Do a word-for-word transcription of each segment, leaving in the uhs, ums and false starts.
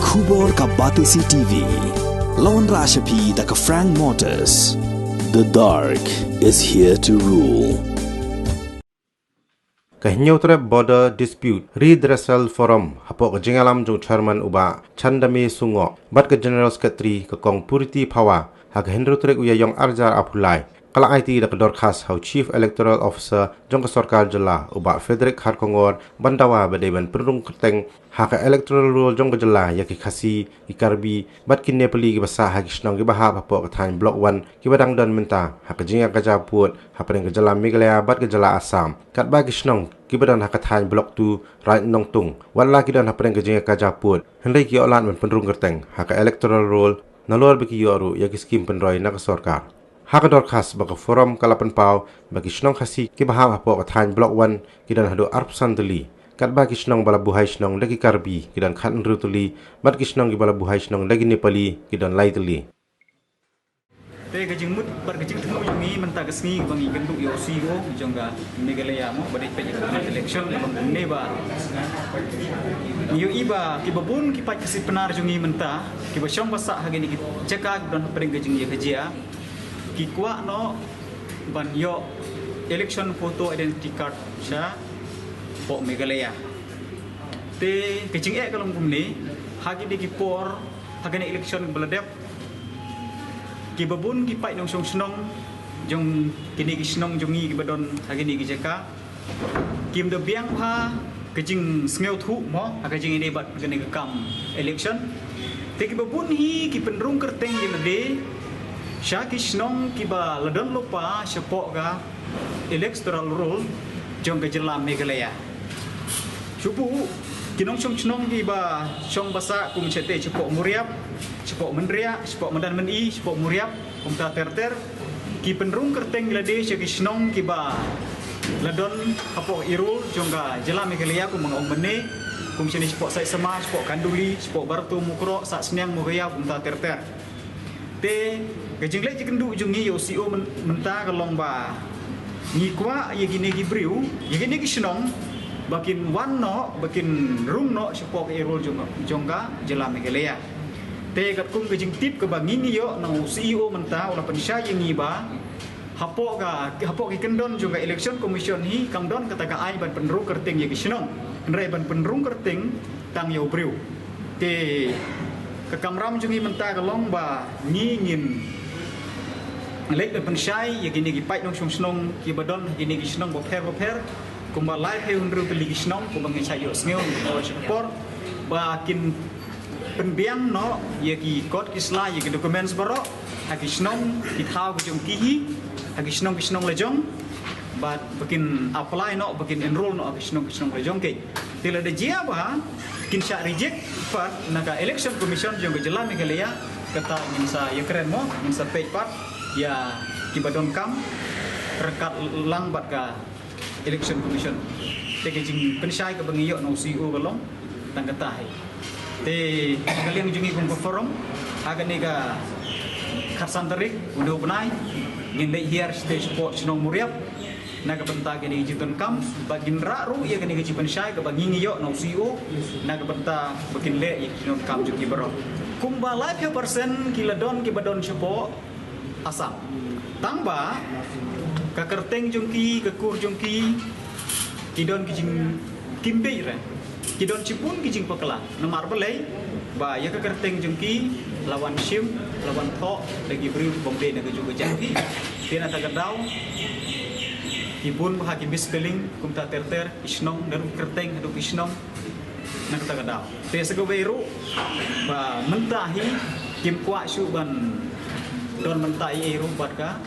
Khubor ka Batesi T V. Lawan Rashapi da ka Frank Motors. The dark is here to rule. Ka Hynñiewtrep Border Dispute Redressal Forum hapoh ka jingïalam jong Chairman u Bah Chandame Sungoh bad ka General Secretary ka Kong Purity Phawa ha ka hynriew tarik u Ïaïong arhajar arphew lai, ka la aiti da ka dorkhas ha u Chief Electoral Officer jong ka sorkar jylla u Bah Frederick Kharkongor ban dawa ba dei ban pynrung kyrteng ha ka electoral roll jong ka jylla ïa ki Khasi, ki Karbi bad ki Nepali kiba sah ha ki shnong kiba hap hapoh ka thaiñ Block One kiba dang don mynta ha ka jingïakajia pud hapdeng ka jylla Meghalaya bad ka jylla Assam. Katba ki shnong kiba don ha ka thaiñ Block Two, Raid Nongtung, wat la ki don hapdeng ka jingïakajia pud, hynrei ki ïoh lad ban pynrung kyrteng ha ka electoral roll nalor ba ki ïoh ruh ïa ki skim pynroi na ka sorkar. Ha ka dorkhas ba ka forum ka la pynpaw ba ki shnong Khasi kiba hap hapoh ka thaiñ Block One ki don haduh arphew san tylli, katba ki shnong ba la buhai shnong da ki Karbi ki don khathynriew tylli, bad ki shnong kiba la buhai shnong da ki Nepali ki don lai tylli. Te ka jingmut bad ka jingthmu jong ngi mynta ka sngi kaba ngi kynduh ïa u C E O jong ka Meghalaya mo ba dei peit ïa ka election, kaba ngi ne ba ngi ïohi ba kiba bun ki paid ka sipnar jong ngi mynta kiba shong ba sah ha kine ki jaka kiba don hapdeng ka jingïakajia ki kwah noh ban ïoh election photo identity card shapoh Meghalaya. Te ka jingeh ka long kumne, ha kine ki por, ha kine election ba la dep, kiba bun ki paid nongshong shnong jong kine ki shnong jong ngi kiba don ha kine ki jaka kim da biang bha ka jingsngewthuh mo ha ka jingïadei bad kane ka kam election. Te kiba bun hi ki pynrung kyrteng ïa lade sha ki shnong kiba la don lypa shapoh ka electoral roll jong ka jylla Meghalaya. Shu buh ki nongshong shnong kiba shong ba sah kum shatei shapoh Moriap, shapoh Mynriah, shapoh Madan Myni, shapoh Moriap, kumta ter ter, ki pynrung kyrteng ïa lade sha ki shnong kiba la don hapoh i roll jong ka jylla Meghalaya kum nga ong mynne, kum shane shapoh Saitsama, shapoh Khanduli, shapoh Barato, Mukroh, Sahsniang, Mogaiaw, kumta ter ter. Te ka jingleh jingkynduh jong ngi ïa u C E O myn-, mynta ka long ba ngi kwah ïa kine ki briew, ïa kine ki shnong ba kin wan noh, ba kin rung noh shapoh ka i roll jong, jong ka jylla Meghalaya. Te katkum ka jingtip kaba ngi ngi ïoh na u C E O mynta u la pynshai ïa ngi ba hapoh ka, hapoh ki kyndon jong ka Election Commission hi kam don kata ka aiñ ban pynrung kyrteng ïa ki shnong, hynrei ban pynrung kyrteng tang ïa u briew. Te ka kamram jong ngi mynta ka long ba ngi ngin leit ban pynshai ïa kine ki paid nongshong shnong kiba don ha kine ki shnong bapher bapher, kumba laiphew hynriew tylli ki shnong, kumba ngi shah ïohsngew na ka por ba kin pynbiang noh ïa ki kot ki sla, ïa ki documents baroh ha ki shnong ki thaw ki jong ki hi, ha ki shnong ki shnong la jong, bad ba kin apply noh, ba kin enroll noh ha ki shnong ki shnong la jong ki. Te lada jia ba kin shah reject pat na ka Election Commission jong ka jylla Meghalaya, kata ngin sa ïakren mo, ngin sa peit pat ïa kiba donkam ryngkat lang bad ka Election Commission. Te ka jingpynshai kaba ngi ïoh na u C E O ka long tang kata hi. Te ka liang jong ngi kum ka forum, ha kane ka khatsan tarik u dei u bnai, ngin leit hiar shatei shapoh shnong Moriap na ka bynta kane ka jingdonkam, ba ngin rah ruh ïa kane ka jingpynshai kaba ngi ngi ïoh na u C E O na ka bynta ba kin leh ïa ka jingdonkam jong ki baroh. Kumba laiphew percent ki la don kiba don shapoh Assam. Tang ba ka kyrteng jong ki, ka kur jong ki, ki don ki jingkynbeit re, ki don shibun ki jingpakla. Namar balei? Ba ïa ka kyrteng jong ki la wan shim, la wan thoh da ki briew bym dei na kajuh ka jait. Te na kata ka daw ki bun bha ki misspelling, kumta ter ter, ki shnong, naduh kyrteng haduh ki shnong, na kata ka daw. Te sa kawei ruh ba mynta hi kim kwah shuh ban don mynta ei ei ruh bad ka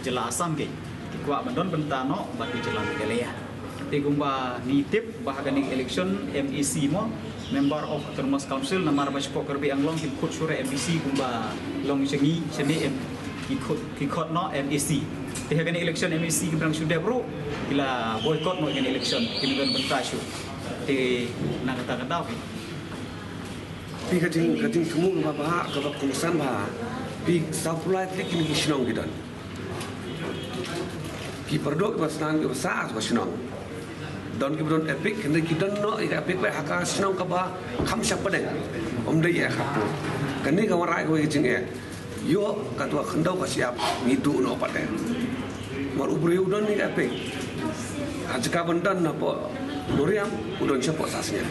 jylla Assam, ki, ki kwah ban don bynta noh bad ka jylla Meghalaya. Te kumba ngi tip ba ha kane ka election M A C mo, Member of Autonomous Council, namar ba shapoh Karbi Anglong kim khot shuh re M A C, kumba long sha ngi shane em, ki khot, ki khot noh M A C. Te ha kane ka election M A C kim dang shu dep ruh, ki la boycott noh kane ka election, kim don bynta shuh. Te na kata ka daw hi. Phi, ka jing, ka jingthmu kaba bha, kaba kongsan bha. Phi, sawphew lai tylli kine ki shnong ki don. Ki pyrthei kiba sdang kiba sah ha shnong. Don kiba don EPIC, hynrei ki don noh ïa ka EPIC ba ha ka shnong kaba kham shapdeng. Ym dei ïa ka pud. Kane ka wanrah kawei ka jingeh. Ïoh katto ka khyndew ka shyiap ngi duh noh pat te. Namar u briew u don ïa ka EPIC. Ha jaka ban don hapoh Nongriam u don shapoh Sahsniang.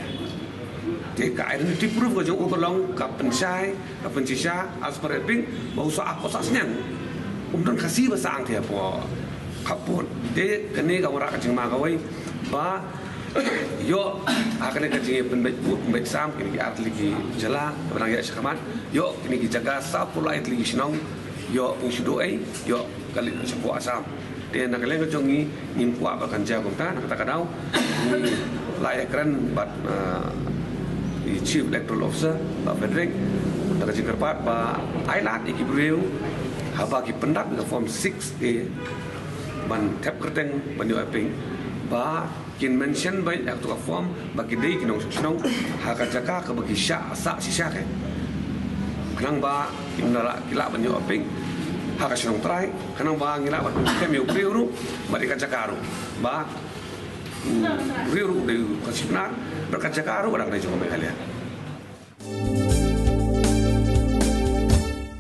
Te ka identity proof ka jong u ka long ka pynshai, ka pynshisha, as per EPIC, ba u sah hapoh Sahsniang. Um don Khasi ba sah hangtei hapoh, hapoh. Te kane ka wanrah ka jingma kawei ba ïoh ha kane ka jingïapynbeit pud pynbeit sam kine ki ar tylli ki jylla kaba nang ïaid shakhmat, ïoh kine ki jaka sawphew lai tylli ki shnong, ïoh phin shu duh ei, ïoh ka leit shapoh Assam. Te na ka liang ka jong ngi ngim kwah ba kan jia kumta, na kata ka daw ngi la ïakren bad, ah, i Chief Electoral Officer Bah Frederick da ka jingkyrpad ba ai lad ïa ki briew haba ki pyndap ïa ka form six A ban thep kyrteng ban ïoh EPIC ba kin mention beit ha kato ka form ba ki dei ki nongshong shnong ha ka jaka kaba ki shah sah shisha kein. Khnang ba kin lah, ki lah ban ïoh EPIC ha ka shnong trai, khnang ba ngi lah ban pynkhem ïa u briew ruh bad ïa ka jaka ruh ba u briew ruh u dei u Khasi Pnar bad ka jaka ruh ka dang dei jong ka Meghalaya.